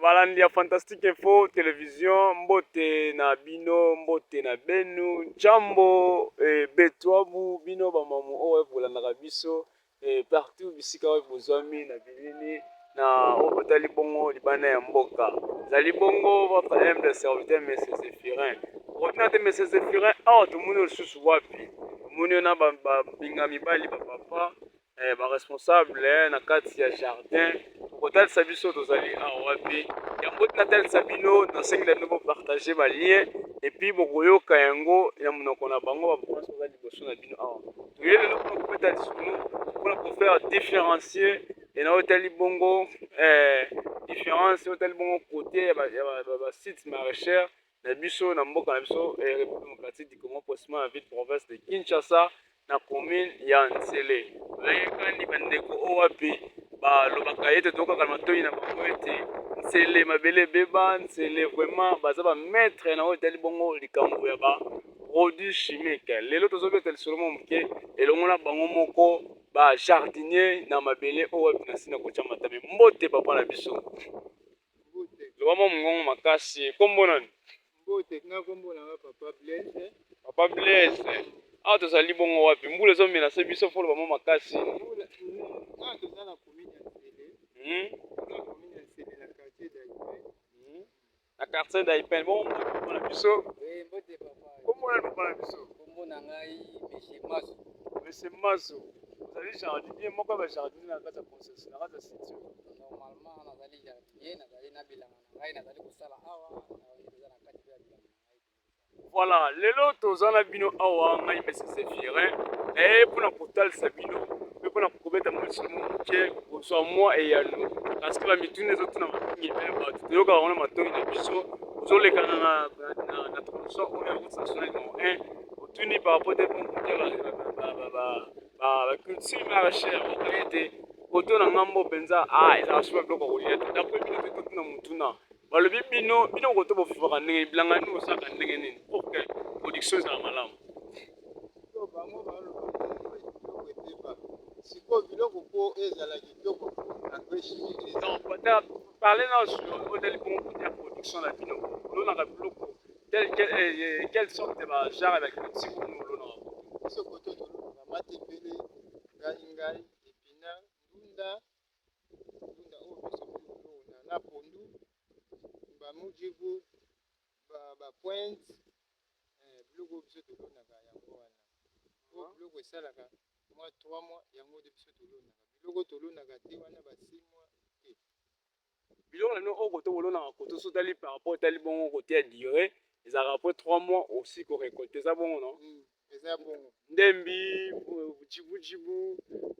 Balandi ya Fantastique Info Television, mbote na bino, mbote na benu, jambo e, betwabu bino bamamu oyo bolandaka biso e, partout bisika oyo bozwami na bilili na oyo botali bongo libanda ya mboka. Ezali bongo votre humble serviteur Monsieur Zephyrin. Okotina te Monsieur Zephyrin, awa tomoni lisusu wapi? Tomoni yo na babinga mibali ba papa eh, ba responsable eh, na kati ya jardin okotalisa biso tozali awa wapi yango natalisa bino nasengi na bino bopartage ba lien epuis bokoyoka yango na monoko na bango baprovince baza liboso na bino awa toye lelo mpona kobeta lisolo mpona kofaire différencier ena oyo etali bongo eh, différence oyo etali bongo kote ya basite maraîchère na biso na mboka na biso eh, République démocratique du Congo, précisément na ville province de Kinshasa na commune ya Nsele. Bayekani bandeko oyo wapi balobaka ete tokaka matoi na bango ete Nsele mabele ebeba, Nsele vraiment baza ba maître na oyo etali bongo likambo ya ba produits chimiques. Lelo tozobeta lisolo mwa moke elongo na bango moko ba jardinier na mabele oyo wapi na sina kotya matame. Mbote papa na biso. Loba mwa mongongo makasi. Kombo nani? Mbote, nga kombo na nga Papa Blaise. Papa Blaise. Awa tozali bongo wapi? Mbula ezo menacer biso, faut loba mwa makasi. Mbula, awa toza na commune ya Nsele. Toza na commune ya Nsele na quartier d'Aipen. Na quartier d'Aipen. Bongo mbote papa na biso. Oui, mbote papa. Kombo nani papa na biso? Kombo na ngai Monsieur Maso. Monsieur Maso. Ozali jardinier moko ya ba jardinier na kati ya concession, na kati ya cité. Normalement nazali jardinier, nazali na bilanga na ngai, nazali kosala awa, eza na kati ya bilanga na ngai. Voilà, lelo toza na bino awa ngai Monsieur Zephyrin naye mpona kotalisa bino mpe mpona kobeta mwa lisolo moko moke kozwa mwa eyano parce que bamituna ezotuna mingi mpe bato toyokaka wana matoi na biso ozolekana na, na, na, na tronçon oyo ya route nationale numéro 1 otuni par rapport te baculture maraîchère okoki ete koto na ngambo mpenza ah, ezalaka soki biloko ya kolia te d'après bino te totuna motuna balobi bino bino koto bofufaka ndenge bilanga nini bosalaka ndenge nini pour que production ezala malamu. Bango baloba biloko ebeba sikoyo biloko mpo ezala kitoko engrais chimique eza. Donc parler na sur otali bongo kote ya production na bino olonaka biloko tel quel eh, quelle sorte ba genre ya ba culture oyo olonaka? Biso koto tolonaka matembele, ngai ngai, epinard, ndunda, ndunda oyo biso tolona na pondu, ba mujibu, ba ba pointe, eh, biloko oyo biso tolonaka yango wana. Oyo biloko esalaka mwa 3 mois yango nde biso tolonaka. Biloko tolonaka te wana ba 6 mois te. Biloko na bino oyo koto bolonaka koto so otali par rapport otali bongo kote ya durée ezalaka après 3 mois osi ko récolter eza bongo non? Eza bongo. Ndembi, jibujibu,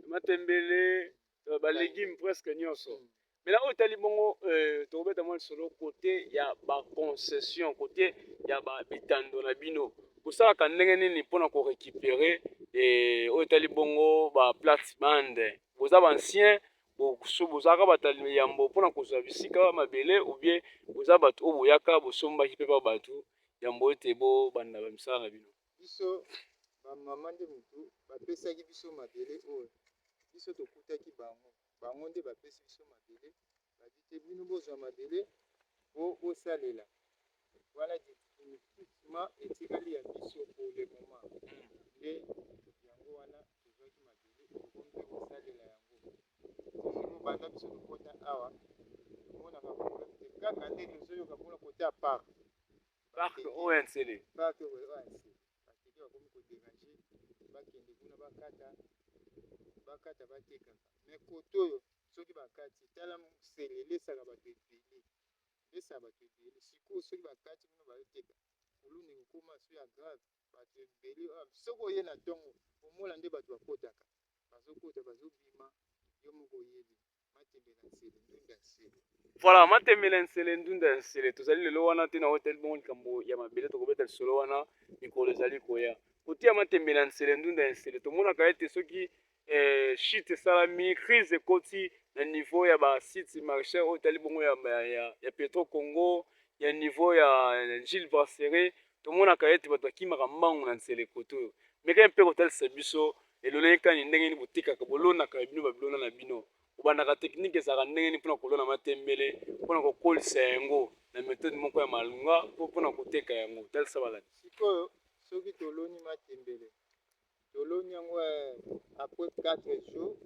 matembele, ba légumes presque nyonso. Mais na oyo etali bongo euh, tokobeta mwa lisolo kote ya ba concession kote ya ba bitando na bino bosalaka ndenge nini mpona ko récupérer eh, oyo etali bongo ba plate bande boza ba ancien bozalaka bato ya yambo mpona kozwa bisika mabele ou bien boza bato oyo boyaka bosombaki mpe ba bato yambo ete bobanda bamisala na bino? Biso bamama nde motu bapesaki biso mabele oyo, biso tokutaki bango, bango nde bapesi biso mabele, babi te bino bozwa mabele po bosalela wana définitivement etikali ya biso pour le moment nde yango wana tozwaki mabele tokomi mpe kosalela yango sikoyo banda biso tokota awa tomonaka problème te kaka nde tozoyoka mpona kote ya parc. Parc oyo ya Nsele. Parc oyo ya Nsele bateke bakomi koderange bakende kuna bakata bakata batekaka mais kote oyo soki bakati tala Nsele elesaka bato ebele elesaka bato ebele sikoyo soki bakati kuna bazoteka kuluna ekokoma so ya grave bato ebele soki oye na ntongo omona nde bato bakotaka bazokota bazobima yo moko oyebi matembele nsele ndunda nsele. Voilà, matembele nsele ndunda nsele tozali lelo wana te na hotel bongo likambo ya mabele tokobeta lisolo wana mikolo ezali koya kotia matembele nsele ndunda nsele tomonaka ete soki eh, chute esalami crise ekoti na niveau ya ba site maraîchère oyo etali bongo ya, ya, ya, ya Petro Congo ya niveau ya Gilles Brasserie tomonaka ete bato bakimaka mbangu na nsele kote oyo meka mpe kotalisa biso elolenge kani ndenge nini botekaka bolonaka bino babilona na bino. Obandaka technique ezalaka ndenge nini mpona kolona matembele, mpona kokolisa yango na methode moko ya malunga mpo mpona koteka yango? Talisa balandi. Sikoyo soki toloni matembele, toloni yango après 4 jours,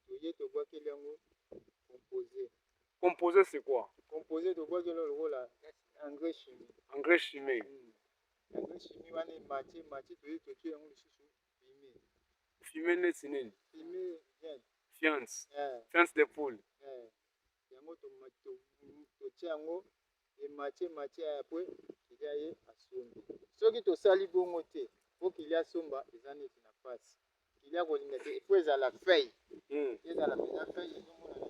toye tobwakeli yango composé. Composé, c'est quoi? Composé, tobwakeli lokola engrais chimique. Engrais chimique. Engrais chimique wana ematie matie, toye totie yango lisusu fumier. Fumier neti nini? Fumier viande. Fiance. Fiance de poule. Yango totie yango, ematie matie, après client ye asombi. Soki tosali bongo te, po client asomba eza neti na pasi, client kolinga te. Ifo ezala feuille, ezala mpenza feuille ezomonana.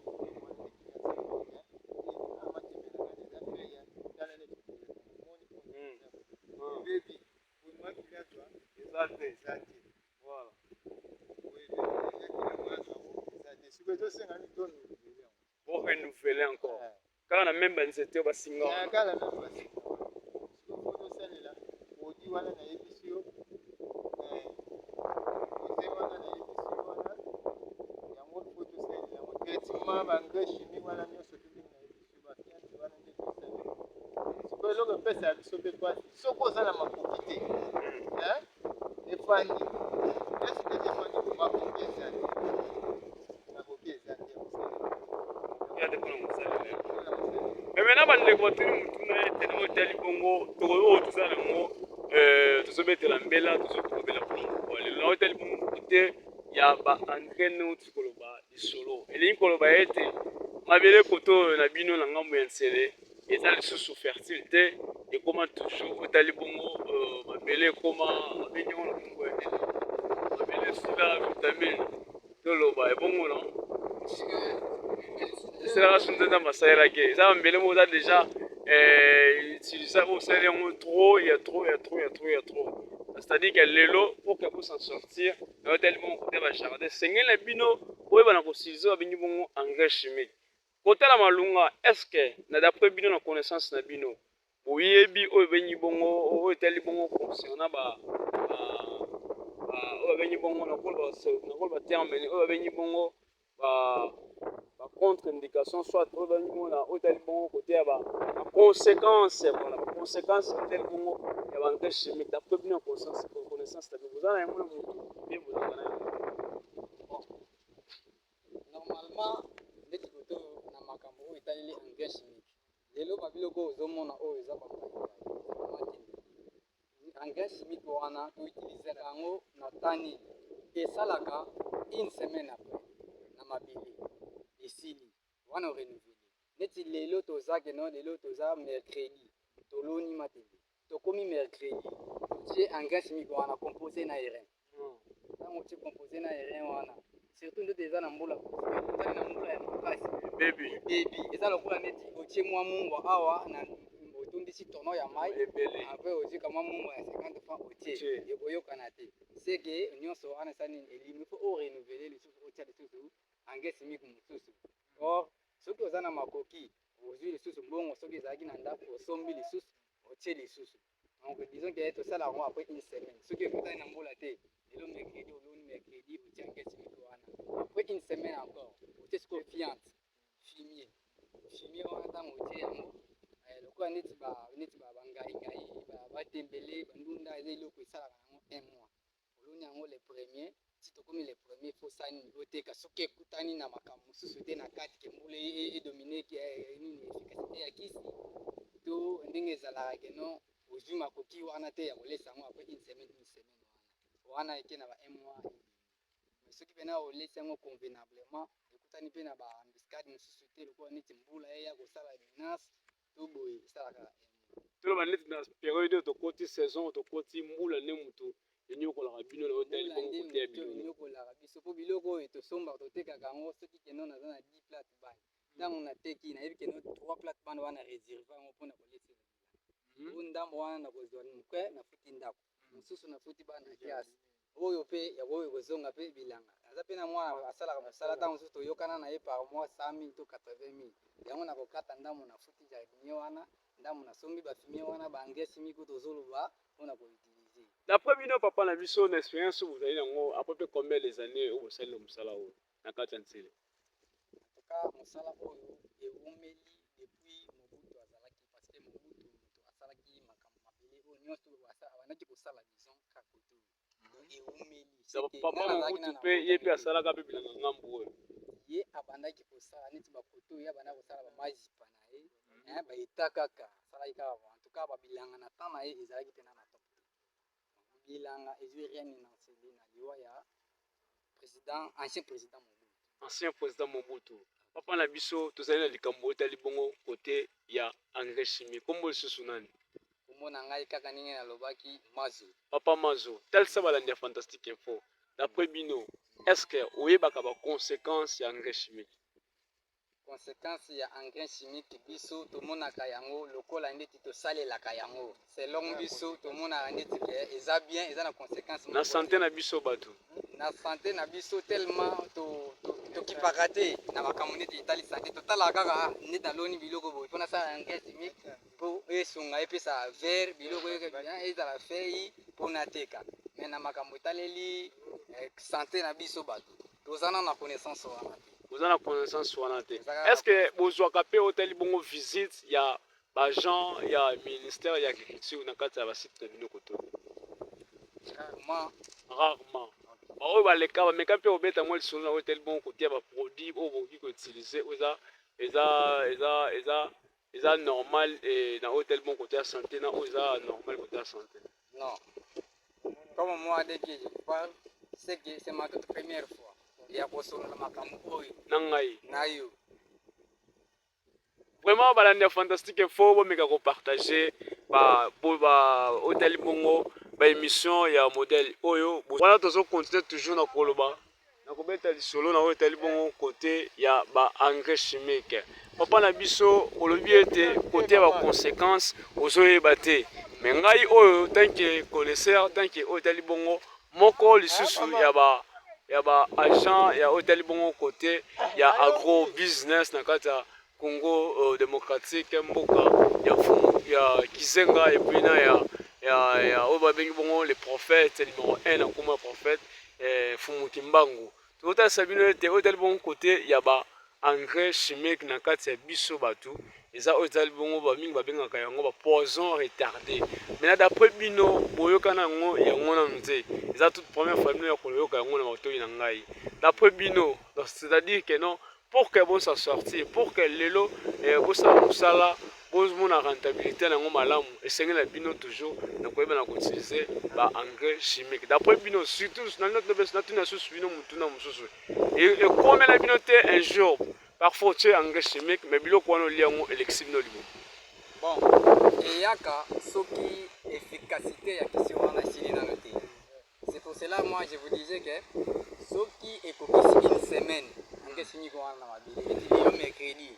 Eza feuille, tala neti omoni ebebi boye, client azwa. Eza te. Eza te. Voilà. Eza te. Sikoyo ezosenga nini? Torenouveler yango. Bo renouveler encore kaka na même banzete oyo basinga wana? Kaka même basinga wana. Sikoyo faut tosalela produit wana nayebisi yo, composé wana nayebisi yo wana. Yango faut tosalela yango traitement, baengrais chimique wana nyonso to ndenge nayebisi yo, bafiance wana nde tosalela. Sikoyo eloko epesaka biso mpe mpasi, soki oza na makoki te, efandi esi neti efandi, makoki eza te, makoki eza te ya kosalela. Ya te mpona kosalela. Mais maintenant, bandeko batuni motuna ete na oyo etali bongo oyo toza nango, tozobetela mbela, tozokobela mpona mokolo lelo, na oyo etali bongo kote ya baengrais nauti koloba lisolo, elingi koloba ete mabele kote oyo na bino na ngambo ya Nsele eza lisusu fertile te. Ekoma toujours otali bongo mabele ekoma, babengi yango na kombo ya nini? Mabele esila vitamine, toloba ebongo no esalaka so nzambe asalelaki. Eza mabele moko eza déjà utilisa, oyo osali yango trop ya trop ya trop ya trop ya trop. C'est-à-dire que lelo, pour que s'en sortir na otali bongo kote bajardin, sengeli na bino oyeba na koutiliser, babengi bongo engrais chimique. Kotala malunga, est ce que na d'après bino, na connaissance na bino, boyebi oyo ebengi bongo oyo etali bongo concernant ba oyo babengi bongo, nakoloba terme oyo babengi bongo ba contre indication, soit oyo babengi bongo na oyo etali bongo kote ya ba conséquence, voilà, ba conséquence etali bongo ya ba engrais chimique, d'après bino ya connaissance na bino, boza na yango na motu mpe bozalaka na yango? Normalement, ndeti koto na makambo oyo etaleli engrais chimique, lelo babiloko oyo ozomona oyo eza bamatembele, engrais chimique wana toutilisaka yango na tani, esalaka une semaine après na mabele esili wana, orenouveler. Neti lelo toza keno, lelo toza mercredi, toloni matembele, tokomi mercredi, totie engrais chimique wana composé na urée. Ntango otie composé na urée wana, surtout nde eza na mbula, otali na mbula ya makasi, bebi. Bebi, eza lokola neti otie mwa mungwa awa na otondisi tonneau ya mai ebele. Après ozwi ka mwa mungwa ya 50 francs, otie, ekoyokana te. Seke nyonso wana esa nini? Elimi. Faut orenouveler lisusu, otia lisusu engrais chimique mosusu. Or soki oza na makoki, ozwi lisusu mbongo, soki ezalaki na ndako, osombi lisusu, otie lisusu. Donc disons que tosala yango après une semaine, soki ekutani na mbula te. Lelo mercredi, oloni mercredi, otie engrais chimique wana, après une semaine encore otie sikoyo fiente, fumier. Fumier wana, ntango otie yango, lokola neti bangaingai, batembele, bandunda, eza eloko esalaka yango un mois. Oloni yango le premier, ti tokomi le premier, faut sani oteka, soki ekutani na makambo mosusu te na kati, ke mbula edomine nini, efficacité ya kisi to ndenge ezalaka, keno ozwi makoki wana te ya kolesa yango après une semaine, une semaine wana wana eke na ba un mois et demi. Mais soki mpena olesi yango convenablement, ekutani mpe na baembuscade mosusu te, lokola neti mbula eya kosala menace to boye, esalaka un mois. Toloba neti na période oyo tokoti, saison tokoti, mbula nde moto enyokolaka bino na otali mbula bongo nde koteya moto biloko. Enyokolaka biso, mpo biloko oyo tosombaka, totekaka yango. Soki keno naza na 10 plate bande, ntango nateki, nayebi keno 3 plate bande wana réserve yango mpona kolesela bilanga. O ndambo wana nakozwa moke, nafuti ndako, mosusu nafuti bana classe, oyo mpe yakoyo kozonga mpe bilanga. Aza mpe na mwana asalaka mosala, ntango mosusu toyokana na ye par mois 100 000 to 80 000. Yango nakokata ndambo, nafuti jardinier wana, ndambo nasombi bafumier wana, baengrais chimique tozoloba mpona koutiliser. D'après bino, papa na biso, na expérience oyo bozali yango, après mpe combien des années oyo bosali na mosala oyo na kati ya Nsele? Tout cas mosala oyo ewumeli depuis Mobutu azalaki, parce que Mobutu moto asalaki makambo mabele oyo nyonso abandaki kosala, disons kaka kote oyo. Donc ewumeli. Papa Mobutu mpe ye mpe asalaka mpe bilanga ngambu oyo. Ye abandaki kosala neti bakote oyo, ye abandaki kosala bamazipa na ye, baeta kaka asalaki kaka. En tout cas babilanga na temps na ye ezalaki mpena na top te. Bilanga ezwi rien na nsele na liwa ya président, ancien président Mobutu. Ancien président Mobutu. Papa na biso, tozali na likambo etali bongo kote ya engrais chimique. Kombo lisusu nani? Kombo na ngai kaka ndenge nalobaki, Mazo. Papa Mazo, talisa balandi ya Fantastique Info. D'après bino, est ce que oyebaka baconséquence ya engrais chimique? Conséquence ya engrais chimique, biso tomonaka yango lokola ndeti tosalelaka yango selon biso, tomonaka ndeti ke eza bien, eza na conséquence na santé na biso bato. Na santé na biso, tellement tokipaka te na makambo neti etali santé. Totalaka kaka neti naloni biloko boye, mpo nasala engrais chimique mpo esunga, epesa vert biloko, ezala feuille mpo nateka. Mais na makambo etaleli santé na biso bato, toza na connaissance wana te. Oza na connaissance wana te. Est ce que bozwaka mpe otali bongo visite ya baagent ya ministère ya Agriculture na kati ya basite na bino koto? Rarement. Rarement. Baoyo baleka, bameka mpe kobeta mwa lisolo na oyo etali bongo kotia baproduit oyo bokoki koutiliser, oyo eza normal na oyo etali bongo kote ya santé, na oyo eza normal kote ya santé? Non, comme moi, dès que je parle, c'est que c'est ma toute première fois ya kosolola makambo oyo. Na ngai. Na yo. Vraiment, balandi ya Fantastique Info, bomeka kopartager oyo etali bongo baémission ya modèle oyo wana. Tozocontinue toujours na koloba, na kobeta lisolo na oyo etali bongo kote ya baengrais chimique. Papa na biso, olobi ete kote ya baconséquence ozoyeba te, mais ngai oyo, tant que connaisseur, tant que oyo etali bongo moko lisusu ya ba agent ya oyo etali bongo kote ya agro business na kati ya Congo démocratique, mboka ya Mfumu ya Kizenga, et puis na ya oyo babengi bongo le prophète numéro 1 na nkombo ya prophète Mfumu Kimbangu, tozotalisa bino ete oyo etali bongo kote ya ba engrais chimique na kati ya biso bato, eza oyo etali bongo, bamingi babengaka yango bapoison retardé. Maintenant, d'après bino, boyokana yango nanu te, eza toute première fois bino ya koyoka yango na matoi na ngai. D'après bino, c'est-à-dire que non, pour que bosa sortir, pour que lelo bosala mosala, bozomona rentabilité na yango malamu, esengeli na bino toujours na koyeba na koutiliser baengrais chimique. D'après bino, surtout natuna susu bino motuna mosusu: ekomela bino te un jour, parfois otie engrais chimique, mais biloko wana olia yango elekisi bino libumu? Bon, eyaka soki efficacité ya kisi wana esili nano te. C'est pour cela, moi, je vous disais que soki ekokisi une semaine, engrais chimique wana na mabele, eti lelo mercredi,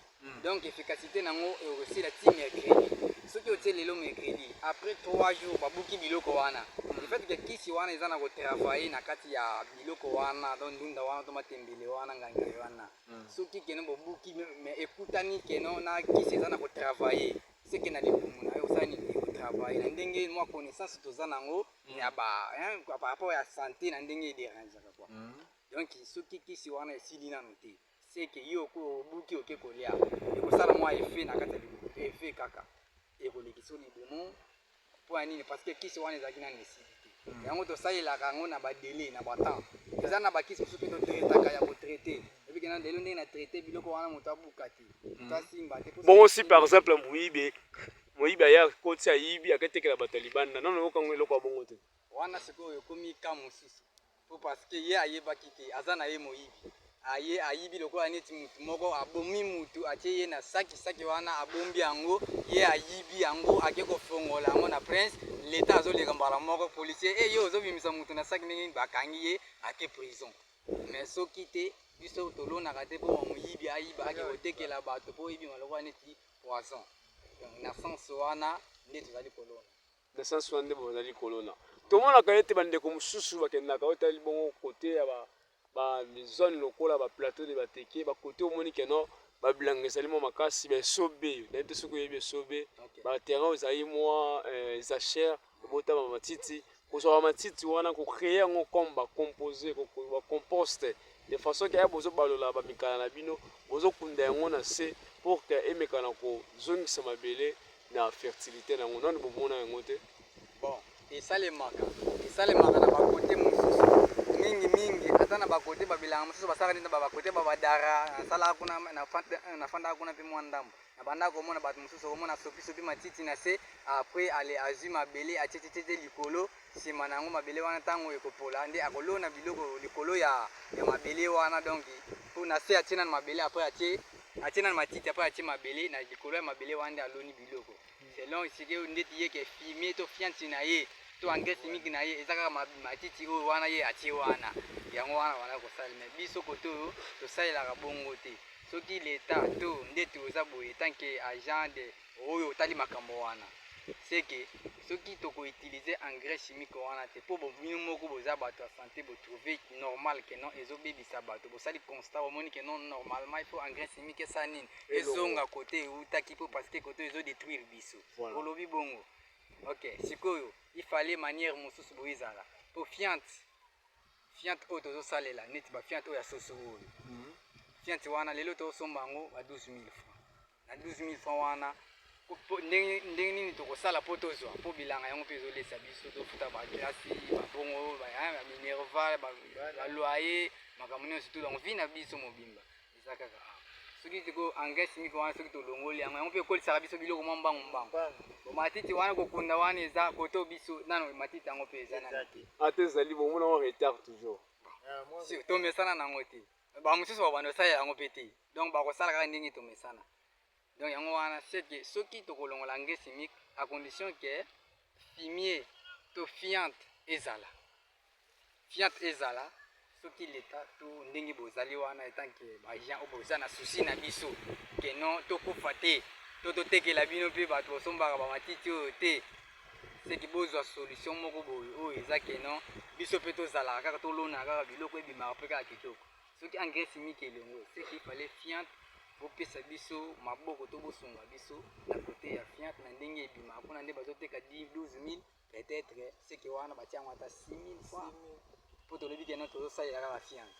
donc efficacité nango ekosila ti mercredi. Soki otie lelo mercredi, après 3 jours babuki biloko wana, le fait que kisi wana eza na kotravailler na kati ya biloko wana, donc ndunda wana to matembele wana, ngangai wana, soki keno bobuki, mais ekutani keno na kisi eza na kotravailler, seke na libumu na yo osala nini? Ekotravailler. Na ndenge mwa connaissance toza nango ya ba par rapport ya santé, na ndenge edérangeaka quoi. Donc soki kisi wana esili nano te, seke yo obuki, oke kolia, ekosala mwa effet na kati ya libumu, effet kaka ekolekisa libumu. Mpo ya nini? Parce que kisi wana ezalaki nano esili te. Yango tosalelaka yango na badélai, na batemps. Eza na bakisi mosusu mpe totraitaka ya kotraiter, ebike na lelo ndenge na traité biloko wana, moto abuka te, moto asimba te. Bongo si par exemple moyibi aya koti, ayibi, aketekela bato ya libanda, nano oyokango eloko ya bongo te? Wana sikoyo ekomi ka mosusu, po parce que ye ayebaki te, aza na ye moyibi, aye ayibi lokola neti mutu moko abomi mutu, atie ye na saki, saki wana abombi yango, ye ayibi yango, ake kofongola yango na prince leta, azoleka mbala moko policier e ye ozobimisa mutu na saki ndenge nini? Bakangi ye, ake prison. Mais soki te, biso tolonaka te mpo moyibi ayiba, ake kotekela bato, mpo oyebima lokola neti poison. Donc na sens wana nde tozali kolona. Na sens wana nde bozali kolona. Tomonaka ete bandeko mosusu bakendaka oyo etali bongo kote ya bazone lokola baplateau de Bateke, bakote omoni keno babilanga ezali mwa makasi, baesobe. Nayebi te soki oyebi esobe. Baterrain ezali mwa jachère, ebotama matiti. Kozwaka matiti wana, kocréer yango comme bacomposé, bacompost. De façon que bozo balola ba mikala na bino, bozo kunda yango na se pour que emeka na kozongisa mabele na fertilité na yango. Nanu bomona yango te? Bon, esalemaka, esalemaka na ba cote mosusu mingi mingi, ata na ba cote ba bilanga mosusu basalaka neti na ba cote ba badara. Nasalaka kuna, nafandaka kuna mpe mwa ndambo. Nabandaka komona bato mosusu, okomona asopi sopi matiti na se, après ale azwi mabele atie tie tie likolo. Nsima na yango, mabele wana ntango ekopola nde akolona biloko likolo ya mabele wana. Donc mpo na se atie nano mabele, après atie nano matiti, après atie mabele na likolo ya mabele wana nde aloni biloko. Selon sikoyo ndeti ye ke fumier to fiante na ye to engrais chimique na ye eza kaka matiti oyo wana ye atie wana, yango wana wana kosala. Mais biso kote oyo tosalelaka bongo te. Soki leta to ndeti oza boye tant que agent de oyo otali makambo wana, c'est que soki tokoutiliser engrais chimique wana te, mpo bino moko boza bato ya santé, botrouve normal ke non, ezobebisa bato. Bosali constat, bomoni ke non, normalement il faut engrais chimique esala nini? Ezonga kote eutaki, mpo parce que kote ezodétruire biso. Olobi bongo, ok. Sikoyo il fallait manière mosusu boye ezala mpo fiente oyo tozosalela, neti bafiente oyo ya soso oyo, fiente wana lelo tozosomba yango ba 12 000 francs. Na 12 000 francs wana, ndenge nini tokosala mpo tozwa, mpo bilanga yango mpe ezolesa biso, tofuta baklasi, babongo, baminerval, baloyer, makambo nyonso tu. Donc vie na biso mobimba eza kaka awa. Soki sikoyo engrais chimique wana, soki tolongoli yango, yango mpe ekolisaka biso biloko mwa mbangu mbangu. Matiti wana kokunda wana eza kote biso nano matiti yango mpe eza nano te. Ata ezali, bomona ngo retard toujours. Tomesana nango te. Bamosusu babanda kosalela yango mpe te, donc bakosala kaka ndenge tomesana. Donc yango wana, c'est que soki tokolongola engrais chimique, à condition que fumier to fiente ezala, fiente ezala. Soki leta to ndenge bozali wana en tant que baagent oyo boza na souci na biso ke non, tokufa te to totekela bino mpe bato basombaka bamatiti oyo te, seki bozwa solution moko boye oyo eza ke non, biso mpe tozalaka kaka, tolona kaka biloko ebimaka mpe kaka kitoko. Soki engrais chimique elongo, seki fallait fiente, bopesa biso maboko to bosunga biso na kote ya fiente na ndenge ebimaka mpona nde bazoteka 12 000, peut-être seke wana batia yango ata 6 000 francs, mpo tolobi ke non, tozosalela kaka fiente.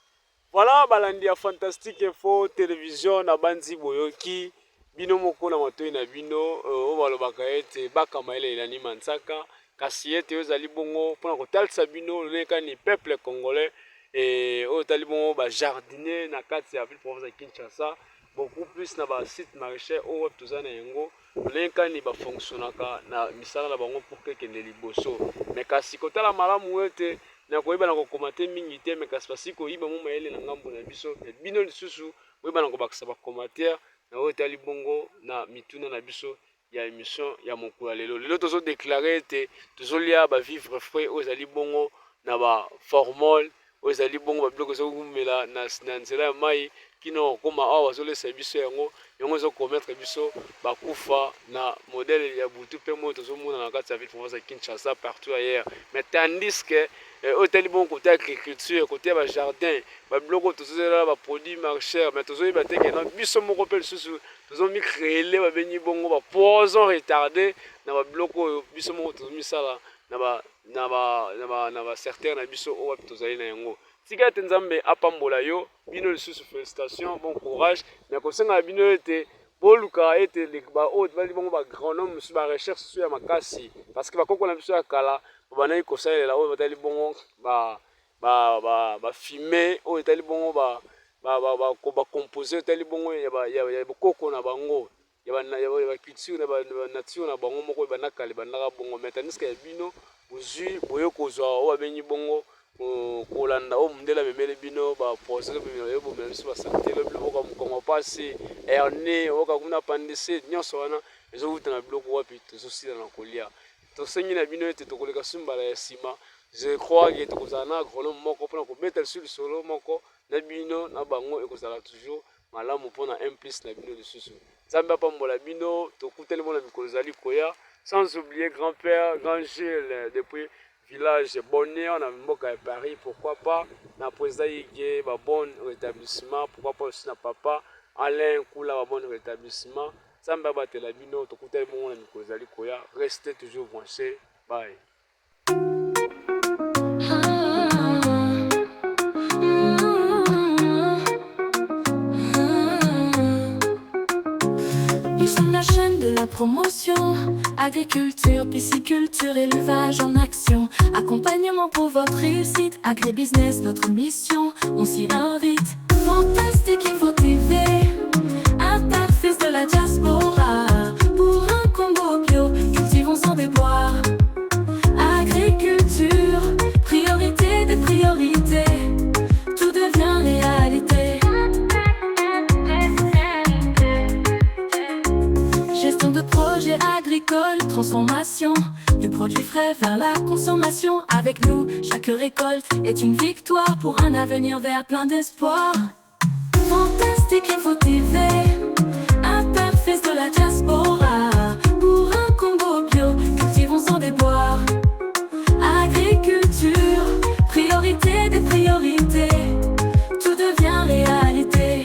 Voilà, balandi ya Fantastique Info Télévision, na bandi boyoki bino moko na matoi na bino oyo balobaka ete bakama elelani manzaka, kasi ete oyo ezali bongo mpona kotalisa bino lolenge kani peuple congolais oyo etali bongo bajardinier na kati ya ville province ya Kinshasa, beaucoup plus na basite maraîcher oyo wapi toza na yango, lolenge kani bafonctionnaka na misala na bango pour kekende liboso. Mais kasi kotala malamu ete na koyeba na kokoma te mingi te, mais kasi basi koyiba mo mayele na ngambo na biso. Mais bino lisusu boyeba na kobakisa bacommentaire na oyo etali bongo na mituna na biso ya émission ya mokolo ya lelo. Lelo tozodéclarer ete tozolia bavivre frais oyo ezali bongo na baformol, oyo ezali bongo babiloko ezokumela na nzela ya mai kino kokóma awa, bazolesa biso yango. Yango ezokomettre biso bakufa na modèle ya butu mpe moi tozomona na kati ya ville province ya Kinshasa, partout ailleurs. Mais tandis que oyo etali bongo côté agriculture, côté ya bajardin, babiloko tozozela, baproduit maraîcher, mais tozoyeba te ke biso moko mpe lisusu tozomicréer, babengi bongo bapoison retardé na babiloko oyo biso moko tozomisala na basecteur na biso oyo wapi tozali na yango. Tika ete Nzambe apambola yo. Bino lisusu, félicitation, bon courage. Mais kosengaka bino ete boluka ete baoyo bali bongo baagronome mosusu, barecherche mosusu ya makasi, parce que bakoko na biso ya kala babandaki kosalela oyo batali bongo bafumier oyo etali bongo bacomposé etali bongo ya bokoko na bango, ya baculture na banature na bango moko ebanda kala, ebandaka bongo. Mais tandis que ya bino bozwi, boye kozwa oyo babengi bongo kolanda oyo mondele amemeli bino, bapoison ebomela biso basanté. Lobi oyoka mokongo mpasi, hernie, oyoka kuna appendicite, nyonso wana ezowuta na biloko wapi tozosila na kolia. Tosengi na bino ete tokoleka su mbala ya nsima, je crois ke tokozala na agronome moko mpona kobeta lisusu lisolo moko na bino na bango. Ekozala toujours malamu mpona un plus na bino lisusu. Nzambe apambola bino. Tokutani mpona mikolo ezali koya. Sans oublier grand père, grand Gilles depuis village Bonheur na mboka ya Paris, pourquoi pas na président Ige, ba bon rétablissement, pourquoi pas aussi na papa Alain Kula, ba bon rétablissement. Nzambe abatela bino. Tokutani bongo na mikolo ezali koya. Restez toujours branché. Bye. de la promotion. Agriculture, pisciculture, élevage en action. Accompagnement pour votre réussite. Agribusiness, notre mission, on s'y invite. Fantastique Info TV, interface de la diaspora. Pour un Congo bio, cultivons sans déboire. Agriculture, priorité des priorités. Tout devient réalité. Gestion de projets agricoles, transformation du produit frais vers la consommation. Avec nous, chaque récolte est une victoire pour un avenir vert plein d'espoir. Fantastique Info TV, interface de la diaspora. Pour un Congo bio, cultivons sans déboire. Agriculture, priorité des priorités, tout devient réalité.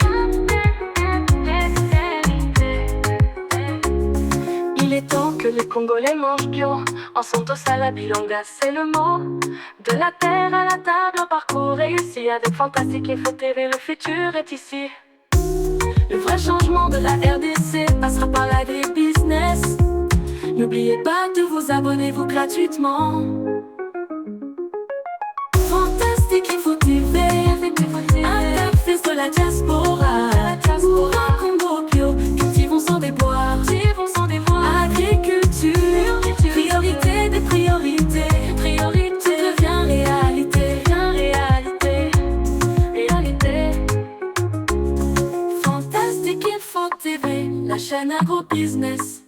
Il est temps que les Congolais mangent bio. En Santosala Bilanga, c'est le mot. De la terre à la table, un parcours réussi. Avec Fantastique Info TV, le futur est ici. Le vrai changement de la RDC passera par l'agribusiness. N'oubliez pas de vous abonner vous gratuitement. Fantastique Info TV, interface de la diaspora. Pour un Congo bio, cultivons sans déboire. Agriculture, priorité des priorités. Tout devient réalité. Réalité. Fantastique Info TV, la chaîne agro-business.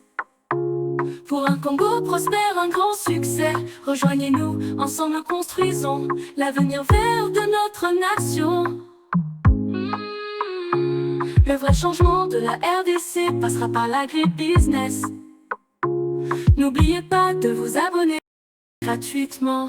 Pour un Congo prospère, un grand succès. Rejoignez-nous, ensemble construisons l'avenir vert de notre nation. Le vrai changement de la RDC passera par l'agribusiness. N'oubliez pas de vous abonner gratuitement.